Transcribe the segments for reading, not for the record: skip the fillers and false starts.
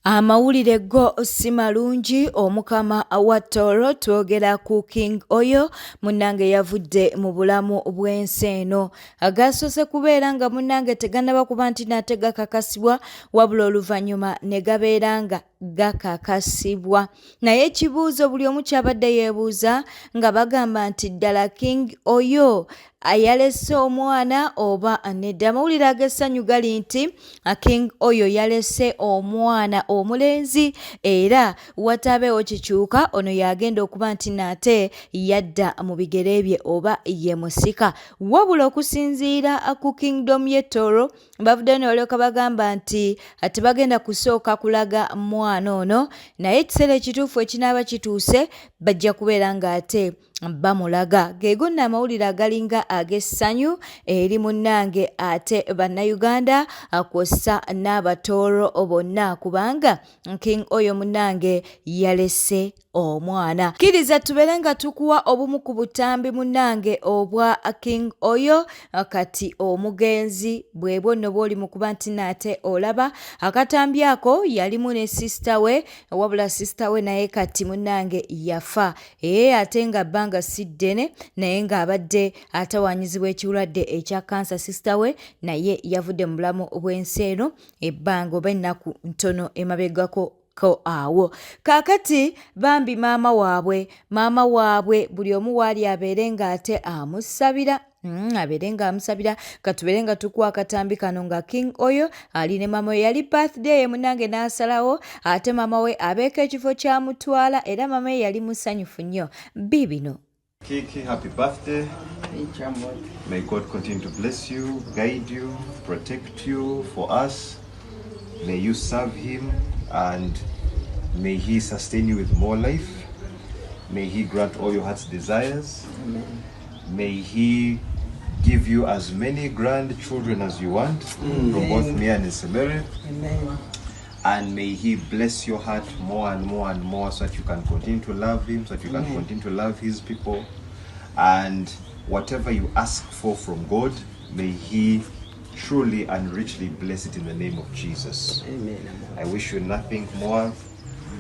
Amawulire go si malungi omukama wa Toro twogera ku King Oyo munnange yavudde mu bulamu bw'ensi eno. Gasoose kubeera nga munnange tegannaba kuba nti nate gakakasibwa wabula oluvannyuma ne gabeera nga gakakasibwa. Naye ekibuuzo buli omu ky'abadde yeebuuza nga bagamba nti ddala King Oyo yalese omwana oba nedda. Amawulire ag'essanyu gali nti King Oyo yalese omwana omulenzi era wataabeewo kikyuka ono y'agenda okuba nti naate yadda mu bigere bye oba ye musika. Wabula okusinziira ku Kingdom y'e Toro bavuddeyo ne balyoka bagamba nti tebagenda kusooka kulaga mwana ono naye ekiseera ekituufu ekinaaba kituuse bajja kubeera ng'ate bamulaga. Geego nno amawulire agalinga ag'essanyu eri munnange ate Bannayuganda kwossa n'Abatooro bonna kubanga King Oyo munnange yalese omwana. Kkiriza tubeere nga tukuwa obumu ku butambi munnange obwa King Oyo kati omugenzi bwebwo nno bwoli mu kuba nti naate olaba akatambi ako yalimu ne sisita we wabula sisita we naye kati munnange yafa. Ee ate nga bbanga si ddene naye ng'abadde atawaanyizibwa ekirwadde ekya kansa sisita we naye yavudde mu bulamu bw'ensi eno ebbanga oba ennaku ntono emabegako ko awo kaakati bambi maama waabwe maama waabwe buli omu waali abeere ng'ate amusabira abeere nga amusabira katubeere nga tukuwa akatambi kano nga King Oyo ali ne maama we yali birthday ye munange n'asalawo ate maama we abeeko ekifo kyamutwala era maama we yali musanyufu nnyo biibino. Kiki, happy birthday. Thank you, Amot. May God continue to bless you, guide you, protect you for us. May you serve him and may he sustain you with more life. May he grant all your heart's desires. Amen. May he give you as many grandchildren as you want from both me and Nsemere. Amen. And may he bless your heart more and more and more so that you can continue to love him, so that you can continue to love his people. And whatever you ask for from God, may he truly and richly bless it in the name of Jesus. Amen. Amot. I wish you nothing more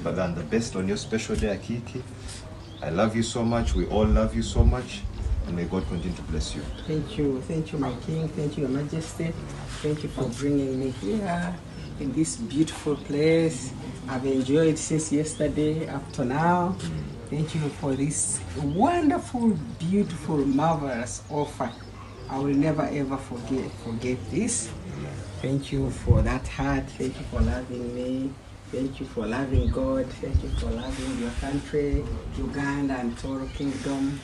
but than the best on your special day, Akiki. I love you so much. We all love you so much. And may God continue to bless you. Thank you. Thank you, my king. Thank you, Your Majesty. Thank you for bringing me here in this beautiful place. I've enjoyed since yesterday up to now. Thank you for this wonderful, beautiful, marvelous offer. I will never ever forget this. Thank you for that heart. Thank you for loving me. Thank you for loving God. Thank you for loving your country, Uganda and Toro Kingdom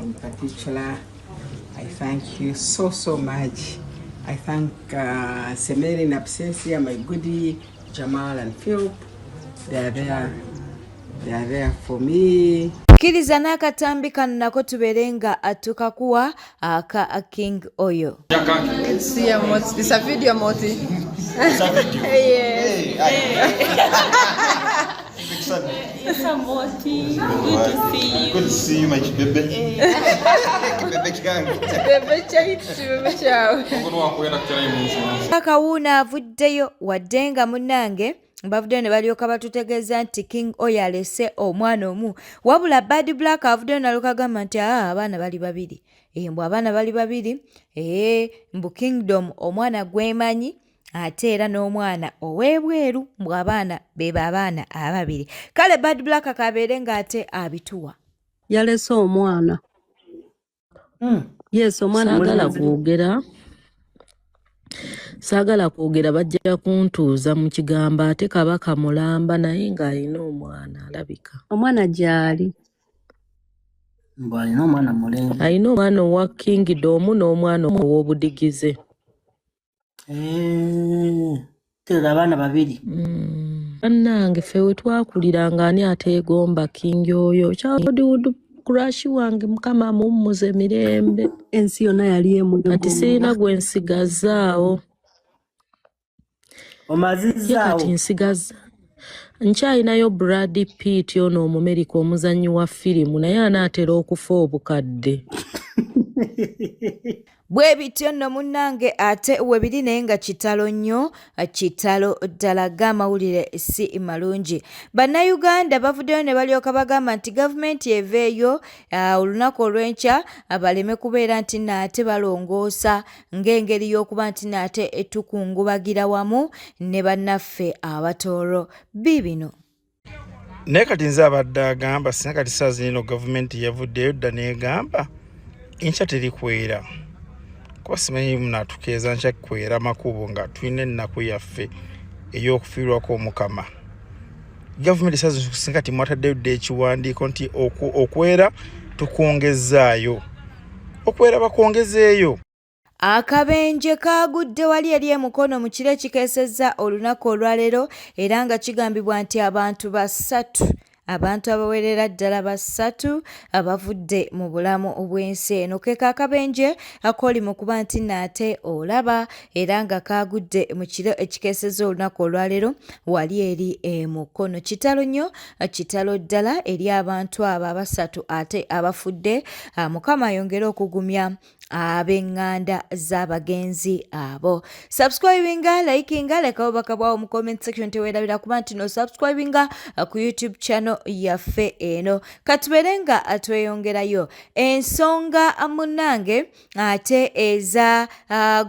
in particular. I thank you so, so much. I thank Semeri in absentia, my goodie, Jamal and Philip. They are there. They are there for me. Kkiriza n'akatambi kano nako tubeere nga tukakuwa aka King Oyo. Let's see Amoti. It's a video, Amoti. It's a video. Yes. Yes, Amoti. Good to see you. Good to see you, my kibebe. Kibebe kyange. Bebe chaitu, bebe chao. Akawuuna avuddeyo wadde nga munnange bavuddeyo ne balyoka batutegeeza nti King Oyo alese omwana omu wabula Bad Black avuddeyo n'alyoka agamba nti aa abaana bali babiri mbu abaana bali babiri mbu Kingdom omwana gwemanyi ate era n'omwana ow'ebweru mbu abaana be abaana ababiri. Kale Bad Black kabeere ng'ate abituwa. Yalese omwana. Yes, omwana Saagala mulenzi. kwogera. Saagala kwogera bajja kuntuuza mu kigambo ate kabaka mulamba naye ng'alina omwana alabika. Omwana gy'ali. Mbu alina omwana mulenzi. Alina omwana owa Kingdom n'omwana ow'obudigize. Teera abaana babiri. Bannange ffe we twakuliranga ani ateegomba King Oyo? Childhood crush wange Mukama amuwummuze mirembe. Ensi yonna yali Kati sirina emwegomba. gwe nsigazaawo. Ye Omazizaawo. kati nsigaza nkyalinayo Brad Pitt ono Omumerika omuzannyi wa firimu naye anaatera okufa obukadde. Bwe bityo nno munnange ate webiri naye nga kitalo nnyo, kitalo ddala g'amawulire si malungi. Bannayuganda bavuddeyo ne balyoka bagamba nti gavumenti eveeyo olunaku olw'enkya baleme kubeera nti nno ate balongoosa ng'engeri y'okuba nti nno ate tukungubagira wamu ne bannaffe Abatooro. Biibino. Naye kati nze abadde agamba singa kati saa zino gavumenti yavuddeyo dda n'egamba enkya teri kwera, kuba simanyi munaatukeeza nkya kwera makubo nga tulina ennaku yaffe ey'okufiirwako Omukama. Gavumenti saa zino singa kati mwataddeyo dda ekiwandiiko nti okwera tukwongezzaayo, okwera bakwongezeeyo. Akabenje kaagudde wali eri e Mukono mu kiro ekikeesezza olunaku olwaleero era nga kigambibwa nti abantu basatu abantu abawerera ddala basatu abavudde mu bulamu bw'ensi eno. Ke kaakabenje akooli mu kuba nti nno ate olaba era nga kaagudde mu kiro ekikeesezza olunaku olwaleero wali eri e Mukono. Kitalo nnyo, kitalo ddala eri abantu abo abasatu ate abafudde. Mukama ayongere okugumya ab'eŋŋanda z'abagenzi abo. Subscribinga, likinga, leka obubaka bwawo mu comment section, teweerabira kuba nti no subscribinga ku YouTube channel yaffe eno. Katubeere nga tweyongerayo ensonga munnange ate eza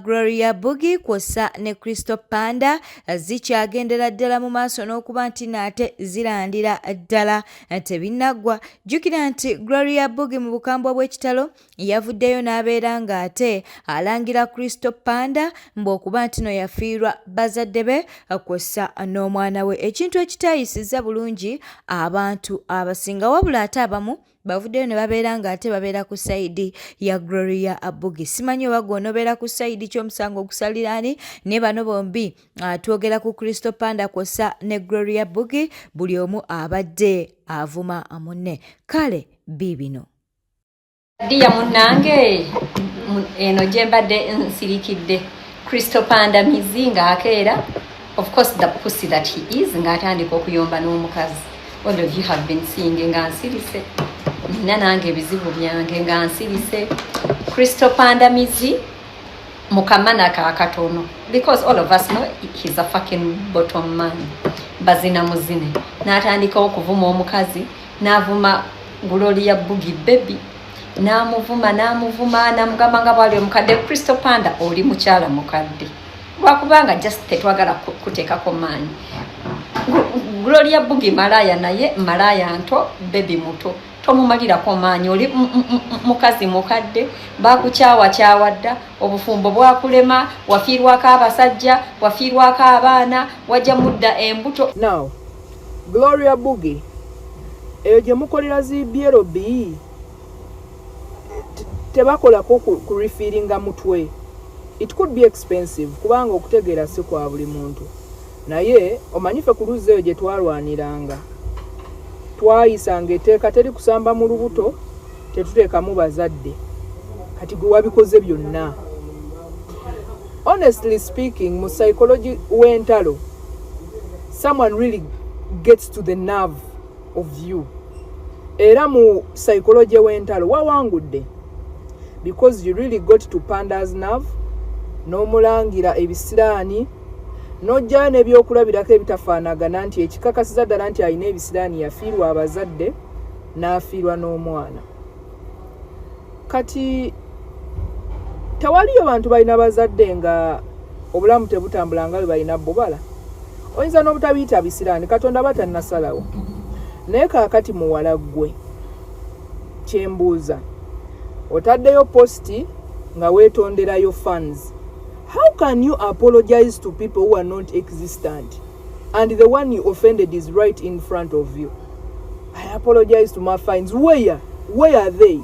Gloria Bugie kwossa ne Crystal Panda zikyagendera ddala mu maaso n'okuba nti naate zirandira ddala tebinnaggwa. Jjukira nti Gloria Bugie mu bukambwe bw'ekitalo yavuddeyo n'abeera ng'ate alangira Crystal Panda mbu okuba nti no yafiirwa bazadde be kwossa n'omwana we, ekintu ekitaayisizza bulungi abantu abasinga, wabula ate abamu bavuddeyo ne babeera ng'ate babeera ku sayidi ya Gloria Bugie. Simanyi oba gw'onobeera ku sayidi ky'omusango ogusalira ani, naye bano bombi twogera ku Crystal Panda kwossa ne Gloria Bugie, buli omu abadde avuma munne. Kale biibino. Dear munnange, eno gye mbadde nsirikidde Crystal Panda mizi ng'akeera, of course the pussy that he is, ng'atandika okuyomba n'omukazi. All of you have been seeing nga nsirise, nina nange ebizibu byange nga nsirise. Crystal Panda mizi mukamana kakatono, because all of us know he's a fucking bottom man. Bazina muzine n'atandika okuvuma omukazi, n'avuma Gloria Bugie baby, n'amuvuma n'amuvuma n'amugamba nga bwali omukadde. Crystal Panda, oli mukyala mukadde, lwakubanga just tetwagala kuteekako maanyi. Gloria Bugie malaaya, naye malaaya nto, baby muto, tomumalirako maanyi. Oli mukazi mukadde, bakukyawakyawa dda, obufumbo bwakulema, wafiirwako abasajja, wafiirwako abaana, wajja mudda embuto. Now, Gloria Bugie, eyo gye mukolera zi BLB tebakolako ku refillinga mutwe? It could be expensive, kubanga okutegeera si kwa buli muntu. Naye omanyi ffe ku luzzi eyo gye twalwaniranga, twayisanga etteeka, teri kusamba mu lubuto, tetuteekamu bazadde. Kati gwe wabikoze byonna. Honestly speaking, mu psychology w'entalo, someone really gets to the nerve of you. Era mu psychology w'entalo wawangudde, because you really got to Panda's nerve, n'omulangira ebisiraani, n'ojjayo n'ebyokulabirako ebitafaanagana nti ekikakasiza ddala nti alina ebisiraani, yafiirwa abazadde n'afiirwa n'omwana. Kati tewaliyo bantu balina bazadde nga obulamu tebutambula nga bwe balina bubala. Oyinza n'obutabiyita bisiraani, Katonda aba tannasalawo. Naye kaakati muwala ggwe, kyembuuza, otaddeyo post nga weetonderayo fans. How can you apologize to people who are not existent and the one you offended is right in front of you? "I apologize to my fans." Where are they?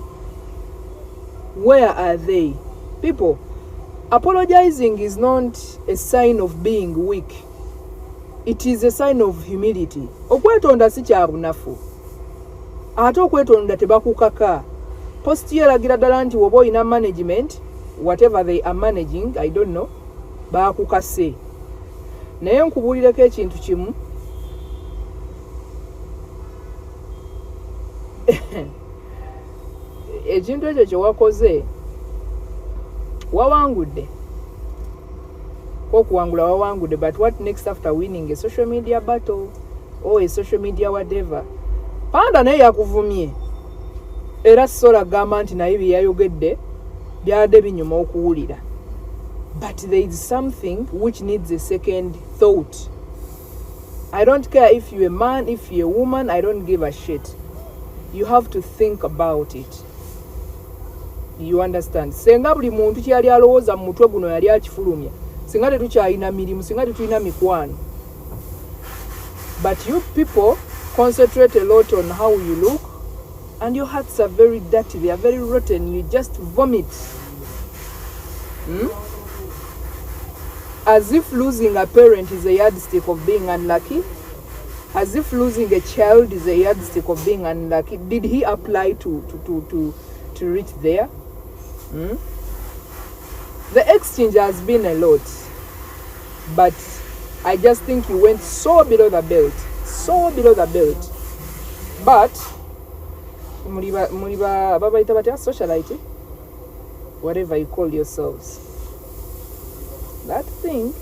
Where are they? People, apologizing is not a sign of being weak, it is a sign of humility. Okwetonda si kya bunafu, ate okwetonda tebakukaka. Post yo eragira ddala nti woba olina management, whatever they are managing, I don't know, bakukase. Naye nkubuulireko ekintu kimu, ekintu ekyo kyewakoze. Wawangudde, kokuwangula wawangudde, but what next after winning a social media battle or a social media whatever? Panda naye yakuvumye, era sola gamba nti naye bye yayogedde byadde binyuma okuwulira, but there is something which needs a second thought. I don't care if you're a man, if you're a woman, I don't give a shit. You have to think about it, you understand? Senga buli muntu kyeyali alowooza mu mutwe guno yali akifulumya, singa tetukyalina mirimu, singa tetulina mikwano. But you people concentrate a lot on how you look, and your hearts are very dirty, they are very rotten. You just vomit, As if losing a parent is a yardstick of being unlucky, as if losing a child is a yardstick of being unlucky. Did he apply to reach there? The exchange has been a lot, but I just think you went so below the belt, so below the belt. But muli babayita batya, socialite, whatever you call yourselves, that thing.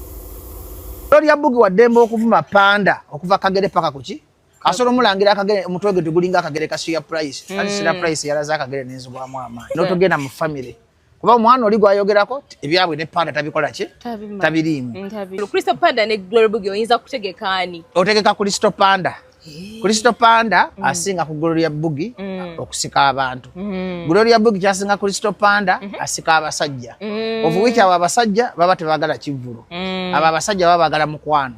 Gloria Bugie waddembe okuvuma Panda okuva Kagere paka kuki, asobola omulangira akagere, omutwe gwe tegulinga akagere ka Shia Price. Ati Shia Price yalaze akagere nenzigwamu amaanyi n'otogenda mu family, kuba omwana oli gwayogerako ebyabwe ne Panda tabikola ki, tabiriimu. Crystal Panda ne Gloria Bugie, oyinza kutegeka ani? Otegeka Crystal Panda. Crystal Panda asinga ku Gloria Bugie okusika abantu. Gloria Bugie kyasinga Crystal Panda, asika abasajja, of which abo abasajja baba tebagala kivvulu, abo abasajja baba bagala mukwano,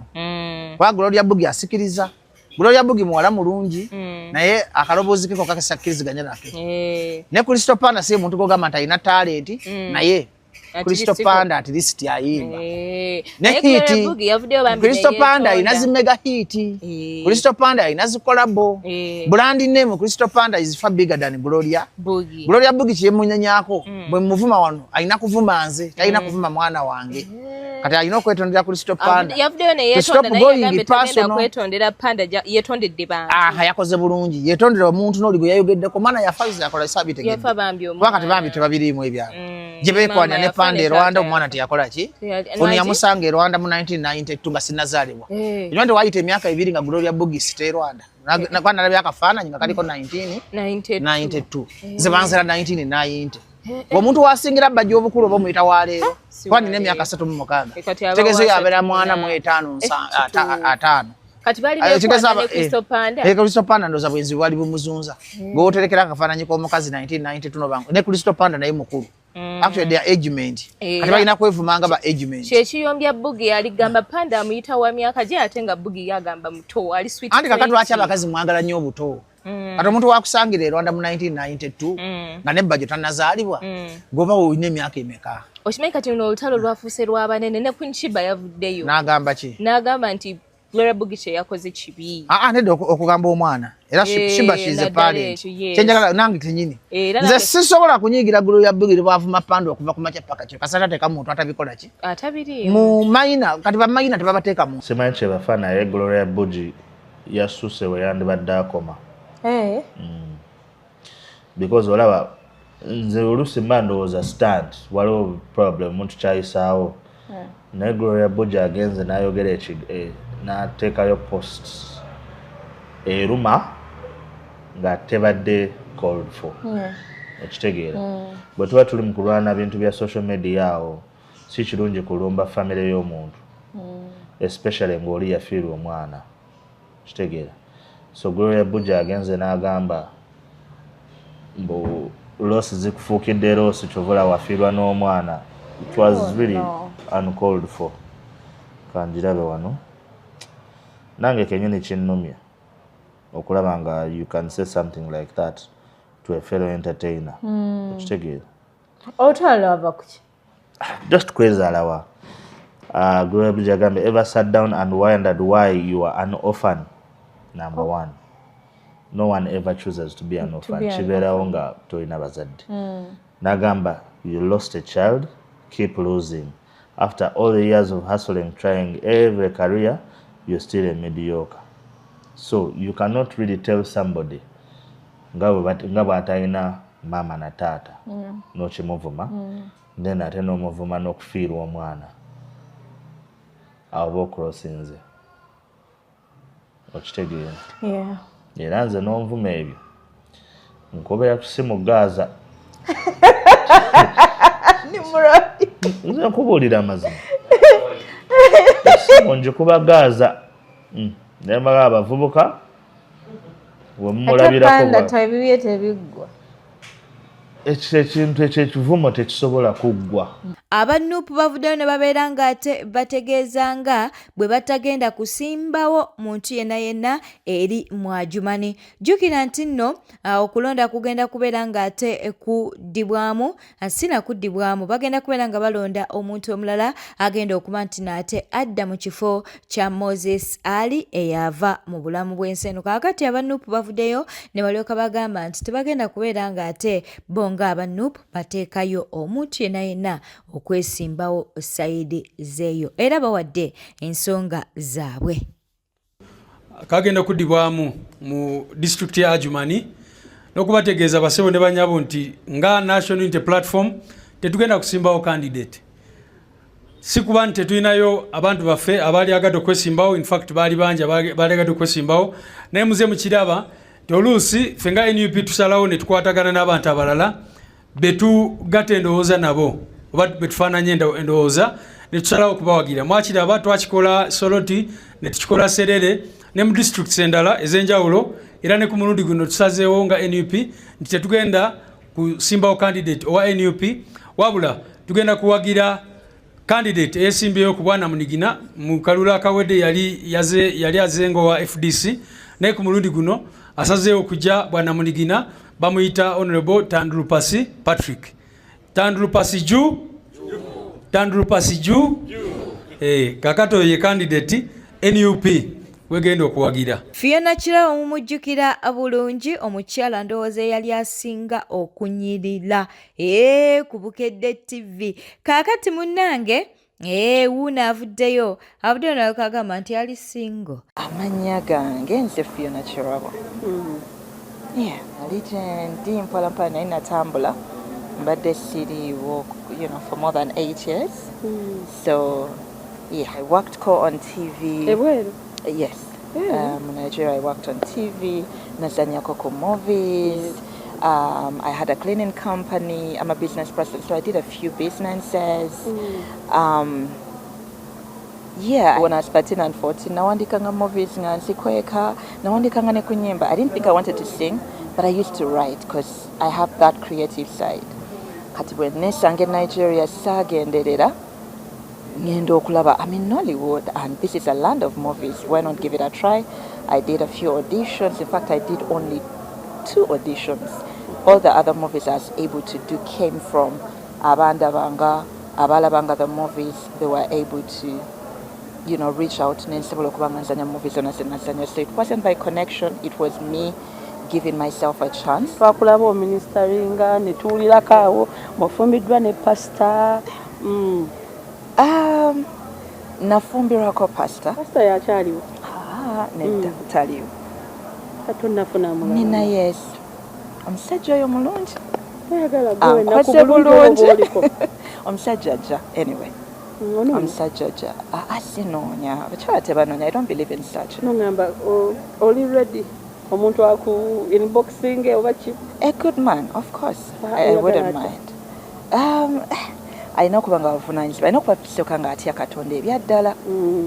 kuba Gloria Bugie asikiriza. Gloria Bugie muwala mulungi, naye akaloboozi ke kokka kasakkiriziganya nake. Ne Crystal Panda si muntu gogamba nti alina talent, naye At Crystal least Panda at least ayimba. Ne Naye Gloria hit. Bugie yavuddeyo bambi Crystal ne Panda alina yeetonda. zi mega hit. Crystal Panda alina zi collabo. Brand name Crystal Panda is far bigger than Gloria Bugie. Gloria Bugie kyemunyanyako, bwe muvuma wano alina kuvuma nze, talina kuvuma mwana wange. Kati alina okwetondera Crystal Panda. Yavuddeyo ne To stop yeetonda, naye going yagambye tagenda personal. kwetondera Panda, yetondedde bantu. Aha, yakoze bulungi, yetondera omuntu n'oli gwe yayogeddeko. Mwana yafa, yakola sabitegedde. Yafa bambi Kuba kati omwana. bambi tebabiriimu ebyabwe gye beekwanya Maama ne yafa Panda ne e Rwanda. taata. Omwana teyakola ki? Ono Lwaki? yamusanga e Rwanda mu 1992 nga sinnazaalibwa. Era nti wayita emyaka 2 nga Gloria Bugie sita e Rwanda. Nakuba nalabye akafaananyi nga kaliko 92. 1992, nze banzala 1990. Omuntu wasingira bajja obukulu oba omuyita wa leero, Si kuba nina wa emyaka leero. 36. Kati aba Tegeeza wa oyo abeera asatu mwana mu mu etaano, kituufu. 50. Kati baali Ayo, kitegeeza beekwana ne Crystal Panda. Crystal Panda ndowooza bwenzi bwali bumuzunza, ng'oterekera akafaananyi k'omukazi 1992 nobanga ne Crystal Panda naye mukulu. Actually they are agemate. Kati balina kwevumanga ba agemate. Kyekiyombya Bugie, aligamba Panda amuyita wa myaka gye, ate nga Bugie yagamba muto, ali sweet Anti kakati 20. lwaki abakazi mwagala nnyo obuto? Kati omuntu wakusangira e Rwanda mu 1992 nga nebbajo tannazaalibwa, goba olina emyaka emeka? Okimanyi kati luno olutalo lwafuuse lw'abanene, ne Queen Shiba yavuddeyo. N'agamba ki? N'agamba nti Gloria Bugie kye yakoze kibi. Aa, nedda, okugamba omwana era Shiba, she's a naddala parent. ekyo, yes. Kyenjagala nange kenyini, Era nze sisobola kunyiigira Gloria Bugie bwavuma Panda okuva ku makya paka kiro, kasata teka muntu atabikola ki atabiriimu. Mu mayina. Kati bamayina tebabateeka mu Simanyi kyebafa, naye Gloria Bugie yasuse we yandibadde akoma. Because olaba nze oluusi mba ndowooza stand waliwo problem omuntu kyayisaawo, naye Gloria Bugie agenze n'ayogera n'ateekayo post eruma nga tebadde called for. Okitegeera, bwe tuba tuli mu kulwana bintu bya social media awo, si kirungi kulumba famire y'omuntu, especially ng'oli yafiirwa omwana. Kitegeera? So Gloria Bugie agenze n'agamba mbu loss zikufuukidde loss, kyovula wafiirwa n'omwana. It was Oh, really no. uncalled for. Kanjirabe wano nange kenyini kinnumya okulaba nga you can say something like that to a fellow entertainer. Okitegeera? Olutalo lwava kuki? Just kwezaalawa. Gloria Bugie agambye, "Ever sat down and wondered why you are an orphan? Number one, no one ever chooses to be an orphan." Be an Kibeerawo nga tolina bazadde. N'agamba, "You lost a child, keep losing. After all the years of hustling, trying every career, you're still a mediocre." So you cannot really tell somebody nga bw'atalina maama na taata n'okimuvuma. Then ate n'omuvuma n'okufiirwa omwana, awo oba ocrossinze, okitegeera? Yeah. Era nze n'onvuma ebyo, nkubeera kusimu Gaaza. Nimrod. Nze nkubuulira amazima, esimu ngikuba Gaaza. Naye mbaga abavubuka Ate wemumulabirako. Panda ebibye tebiggwa. Ekyo ekintu ekyo ekivumo tekisobola kuggwa. Aba Nup bavuddeyo ne babeera ng'ate bategeeza nga bwe batagenda kusimbawo muntu yenna yenna eri Mwajumani. Jjukira nti nno okulonda kugenda kubeera ng'ate kuddibwamu, si na kuddibwamu, bagenda kubeera nga balonda omuntu omulala agenda okuba nti n'ate adda mu kifo kya Moses Ali eyava mu bulamu bw'ensi eno. Kaakati aba Nup bavuddeyo ne balyoka bagamba nti tebagenda kubeera ng'ate bo ng'aba Nup bateekayo omuntu yenna yenna okwesimbawo sayidi zeeyo, era bawadde ensonga zaabwe. Kagenda kuddibwamu mu disitulikiti ya Adjumani n'okubategeeza basebo ne banyabo nti nga National Unity Platform tetugenda kusimbawo candidate. Si kuba nti tetulinayo abantu baffe abaali agadde okwesimbawo, in fact baali bangi abaali agadde okwesimbawo, naye muze mukiraba nti oluusi ffe nga NUP tusalawo ne tukwatagana n'abantu abalala betugatta endowooza nabo oba betufaananya endowooza ne tusalawo okubawagira. Mwakiraba twakikola Soroti ne tukikola Serere ne mu districts endala ez'enjawulo, era ne ku mulundi guno tusazeewo nga NUP nti tetugenda kusimbawo candidate owa NUP, wabula tugenda kuwagira candidate eyesimbyeyo ku bwanamunigina. Mu kalulu akawedde yali azenga owa FDC, naye ku mulundi guno asazeewo okujja bwanamunigina, bamuyita Honorable Tandulupasi Patrick. Tandulupasi ju Tandulupasi ju. Kakati oyo ye candidate NUP wegenda okuwagira. Fiona Kirabo mumujjukira bulungi, omukyala ndowooza eyali asinga okunyirira ku Bukedde TV. Kaakati munnange wuuno avuddeyo nawe kagamba nti ali single. Amannya gange nze Fiona Kirabo. Yeah, nali gyendi mpola mpola, naye natambula, mbadde siriiwo for more than 8 years. So yeah, I worked co on TV. Ebweru? Yes. Nigeria, I worked on TV, nazanyako ku movies. I had a cleaning company. I'm a business person, so I did a few businesses. Yeah, when I was 13 and 14, nawandikanga movies nga nzikweka, nawandikanga ne ku nyimba. I didn't think I wanted to sing, but I used to write because I have that creative side. Kati bwe nesanga e Nigeria, saagenderera, ngenda okulaba I'm in Nollywood and this is a land of movies. Why not give it a try? I did a few auditions. In fact, I did only two auditions. All the other movies I was able to do came from abandabanga, abalabanga the movies. They were able to reach out nensobola okuba nga nzanya movies zonna zenazanya. So it wasn't by connection, it was me giving myself a chance. Twakulaba oministeringa ne tuwulirako awo mwafumbiddwa ne pasita. Nafumbirwako pasita. Pasita yakyaliwo? Ah, nedda, taliwo. Tonafuna mulala? Nina, yes, omusajja oyo mulungi. Toyagala gwe wenna ku Ankoze bulungi bulungi. oba oliko? Omusajja ajja anyway. Onoonya? Omusajja ajja. Ah, sinoonya, abakyala tebanoonya. I don't believe in such. Nongamba oli ready omuntu aku inboxing oba ki? A good man, of course. Ah, I wouldn't oyagala atya? mind. Alina okuba nga bavunanyizibwa, alina okuba kisooka nga atya Katonda ebyaddala.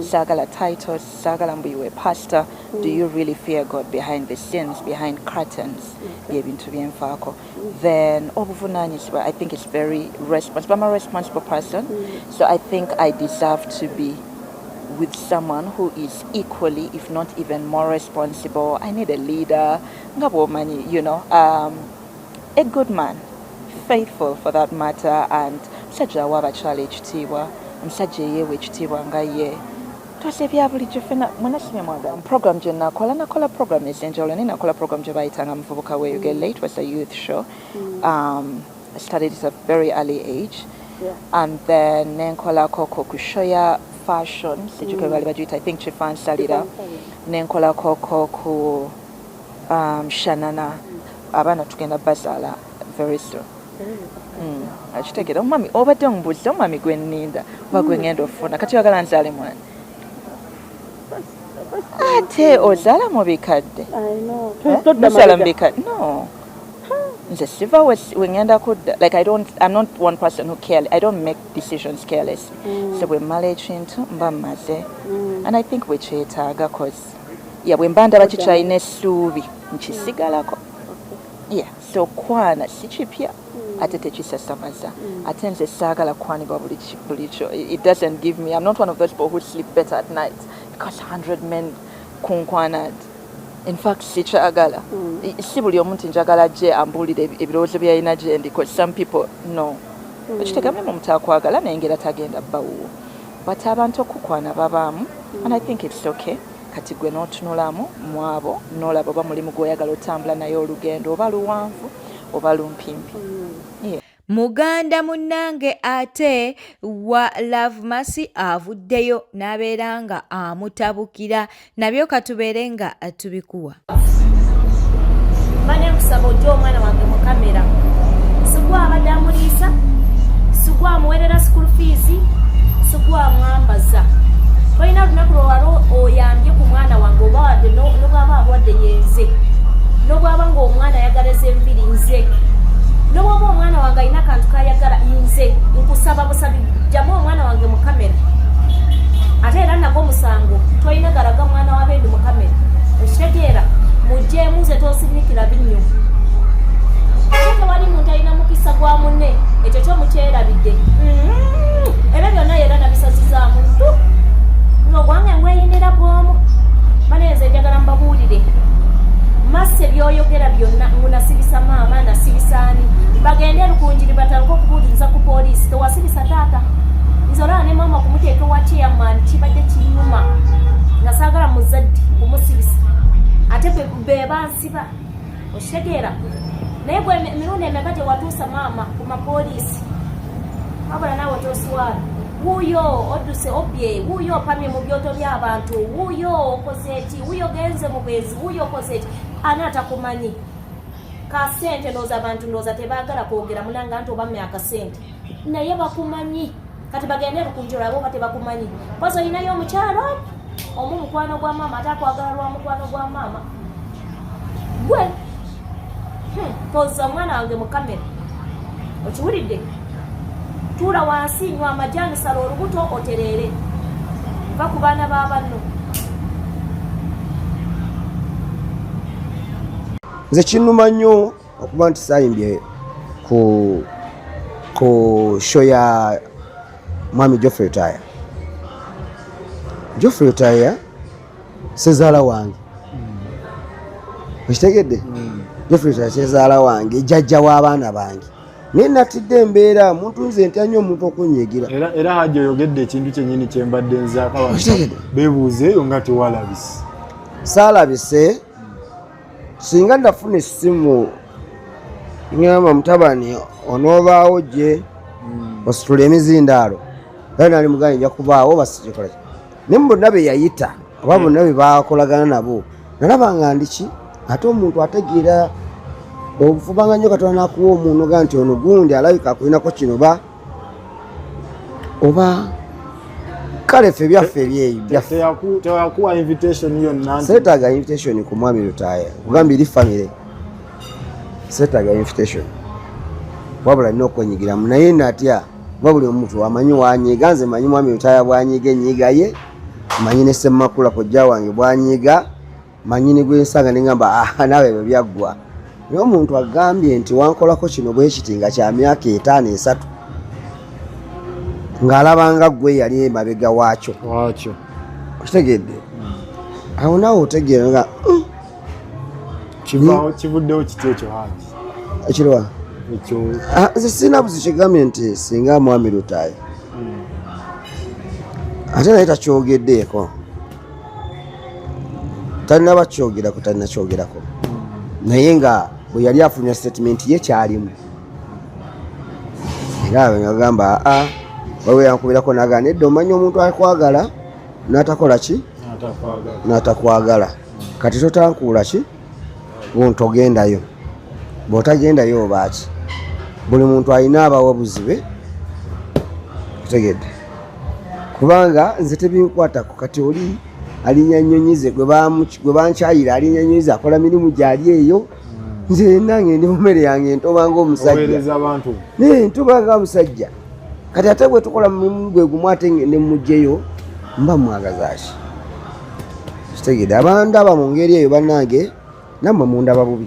Saagala titles, saagala mbu you were pastor. Do you really fear God behind the scenes, behind curtains? Byebintu byenfaako. Then obuvunanyizibwa, I think it's very responsible. I'm a responsible person, so I think I deserve to be with someone who is equally, if not even more responsible. I need a leader, nga bw'omanyi, a good man, faithful for that matter, and musajja awa abakyala ekitiibwa, omusajja eyeewa ekitiibwa nga ye. Twasa ebya bulijjo ffena mwena simye mwagala. Program gye nakola, nakola program ez'enjawulo, naye nakola program gye bayitanga Muvubuka Weeyogelle. It was a youth show. I started it at a very early age. And then nenkolako ko ku show ya fashion, sijjuka bali bagiyita, I think Kifansalira. Nenkolako ko ku Shanana. Abaana tugenda bazaala very soon. Akitegera omwami obadde omubuuza omwami gwe nninda oba gwe ngenda ofuna kati oyagala nzaale mwana ate ozaala mu bikadde ozaala mu bikadde no nze siva wengenda kudda like I don't, I'm not one person who care, I don't make decisions careless. So bwe mmala ekintu mba mmaze and I think bwekyetaaga cause yeah, bwe mba ndaba kikyalina essuubi nkisigalako. Yeah, so kwana si kipya ate tekisasamaza ate nze saagala kwanibwa buli kyo. It doesn't give me, I'm not one of those people who sleep better at night because 100 men kunkwana. In fact sikyagala. Si buli omu nti njagala ajje ambuulire ebirowoozo byalina gye ndi, cause some people no okitegamu omuntu akwagala naye ngera tagenda bbawuwo, but abantu okukwana babaamu and I think it's okay. Kati gwe n'otunulamu mu abo n'olaba oba mulimu gw'oyagala otambula naye olugendo oba luwanvu oba lumpimpi. Yeah. Muganda munnange ate wa Love Mercy avuddeyo n'abeera nga amutabukira nabyo katubeere nga tubikuwa. Mbadde nkusaba ojja omwana wange mu kamera. Sigwa abadde amuliisa, sigwa amuwerera school fees, sigwa amwambaza. Tolina lunaku lwewali oyambye ku mwana wange oba wadde nobwaba awadde yenze, nobwaba ngaomwana ayagalaza enviri nze, nobwaba omwana wange alina akantu kayagala nze. Nkusaba busabi jjamu omwana wange mu kamera. Ate era nagwo musango, tolina galaga mwana wa bendi mu kamera, okitegeera? Mugjeemu nze tosinikira binnyo. Ate tewali muntu alina mukisa gwa munne, ekyo kyomukyerabidde. Ebyo byonna yera nabisazizaamu ntu nogwange ngweyinira bwomu. Banenze njagala mbabuulire masse byoyogera byonna ngu nasibisa maama, nasibisaani, bagende erukunjiri batandike okubuuliriza ku poliisi. Tewasibisa taata. Nze olaba ne maama kumuteeka wa chairman kibadde kinyuma nga saagala muzadde kumusibisa ate be bansiba, okitegeera? Naye gwe emirundi emeka gye watuusa maama ku mapoliisi? Wabula naawe toswala. Wuuyo odduse obbye, wuuyo opamye mu byoto by'abantu, wuuyo okoze eki, wuuyo genze mu bwezi, wuuyo okoze eki. Ani atakumanyi? Kasente ndowooza abantu ndowooza tebaagala kwogera munanga nti obamme akasente, naye bakumanyi. Kati bagende erukunjiro abo oba tebakumanyi, kozi olinayo omukyalo omu mukwano gwa maama ate akwagala lwa mukwano gwa maama gwe. Toza omwana wange mu kamera, okiwulidde? Tuula wansi, nywa amajaani, sala olubuto otereere, va ku baana ba banno. Nze kinnuma nnyo okuba nti saayimbye ku show ya mwami Geoffrey Lutaaya. Geoffrey Lutaaya sezaala wange, okitegedde? Geoffrey Lutaaya sezaala wange, jjajja w'abaana bange, naye natidde embeera muntu. Nze ntya nnyo omuntu okunyiigira. Era Hajji oyogedde ekintu kyennyini kyembadde nzaako abantu. Okitegedde? Beebuuza eyo nga tewalabise. Saalabise. Singa nafuna essimu ngamba mutabani onoobaawo gye ositula emizindaalo, era nali muganda nja kubaawo basikikola, naye mu bonna be yayita oba bonna be bakolagana nabo nalaba nga ndiki. Ate omuntu ategeera obufubanga nnyo Katonda nakuwa omuntu ga nti ono gundi alabika akulinako kino ba oba kale ffe byaffe ebyeyi byaffe. Teyakuwa invitation yonna? Seetaaga invitation ku mwami Lutaaya kugamba eri famire, seetaaga invitation, wabula nina okwenyigiramu. Naye natya kuba buli omuntu amanyi wanyiiga. Nze manyi mwami Lutaaya bwanyiiga enyiiga ye, manyi ne Ssemakula kojja wange bwanyiiga, manyi ne gwensanga neŋamba ah, naawe ebyo byaggwa. Naye omuntu agambye nti wankolako kino bwe kiti nga kya myaka 5 3 ng'alabanga ggwe yali emabega waakyo, waakyo, okitegedde? Awo naawe otegeera nga Kivaawo, kivuddewo kiti ekyo, Haji? Ekiriwa? Ekyo. Ah, nze sirina buzi kigambye nti singa mwami Lutaaya ate naye takyogeddeeko, talina bakyogerako, talina kyogerako, naye nga bwe yali afulumya statement ye kyalimu era ngagamba aa waliwo yankubirako nagaa nedda, omanyi omuntu akwagala n'atakola ki n'atakwagala, kati totankuula ki ntogendayo, bw'otagendayo obaaki. Buli muntu alina abawabuzi be, otegedde? Kubanga nze tebinkwatako. Kati oli alinya nnyonyi ze, gwe bankyayira alinya nnyonyi ze, akola mirimu gyali eyo. Nze nange ndi mu mmere yange, ntoba ng'omusajja. Oweereza abantu. Naye ntoba nga musajja. Kati ate bwe tukola mulimu gwe gumu, ate ngende mugjeyo, mba mwagaza ki? Kitegedde? Abandaba mu ngeri eyo, bannange, nammwe mundaba bubi.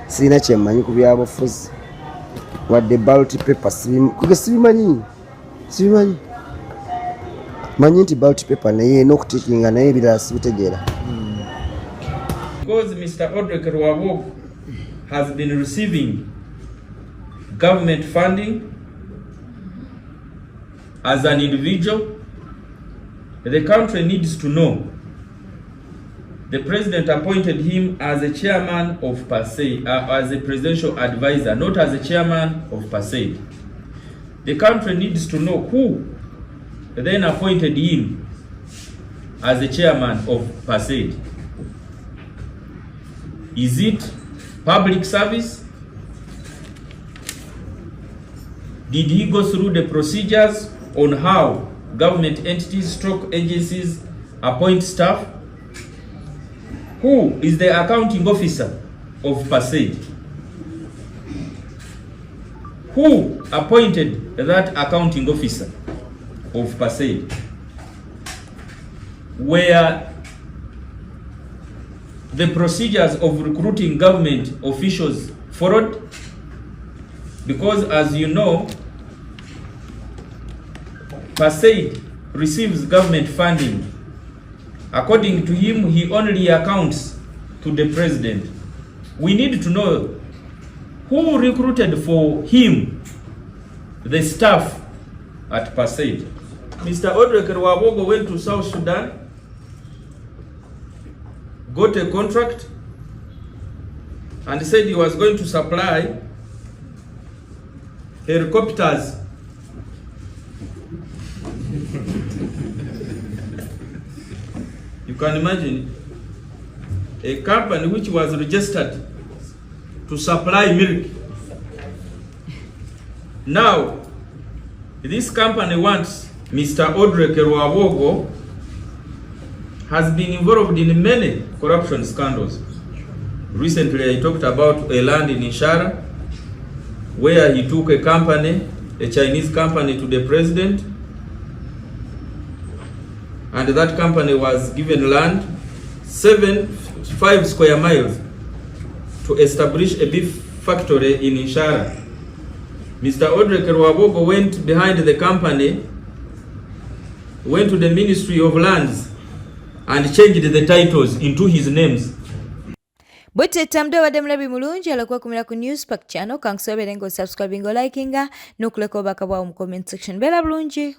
Sirina kyemmanyi ku byabufuzi, wadde ballot paper kuge sibimanyi, sibimanyi. Manyi nti ballot paper naye n'okutikinga, naye ebirala sibitegeera. Because Mr. Odrek Rwabwogo has been receiving government funding as an individual, the country needs to know the president appointed him as a chairman of PACEID, as a presidential advisor, not as a chairman of PACEID. The country needs to know who then appointed him as the chairman of PACEID. Is it public service? Did he go through the procedures on how government entities, stroke agencies appoint staff? Who is the accounting officer of PACEID? Who appointed that accounting officer of PACEID? Were the procedures of recruiting government officials followed? Because as you know, PACEID receives government funding. According to him, he only accounts to the president. We need to know who recruited for him the staff at PACEID. Mr. Odrek Rwabwogo went to South Sudan, got a contract, and said he was going to supply helicopters. You can imagine a company which was registered to supply milk. Now, this company wants Mr. Odrek Rwabwogo has been involved in many corruption scandals. Recently, I talked about a land in Ishara where he took a company, a Chinese company, to the president, and that company was given land, 7.5 square miles, to establish a beef factory in Ishara. Mr. Odrek Rwabwogo went behind the company, went to the Ministry of Lands, and changed the titles into his names. Bwete tamdo wadde mulabi mulungi alokwekumira ku Newspark channel. Kankusabire nga osubscribing, olikinga n'okuleka obubaka bwawo mu comment section. Beera bulungi.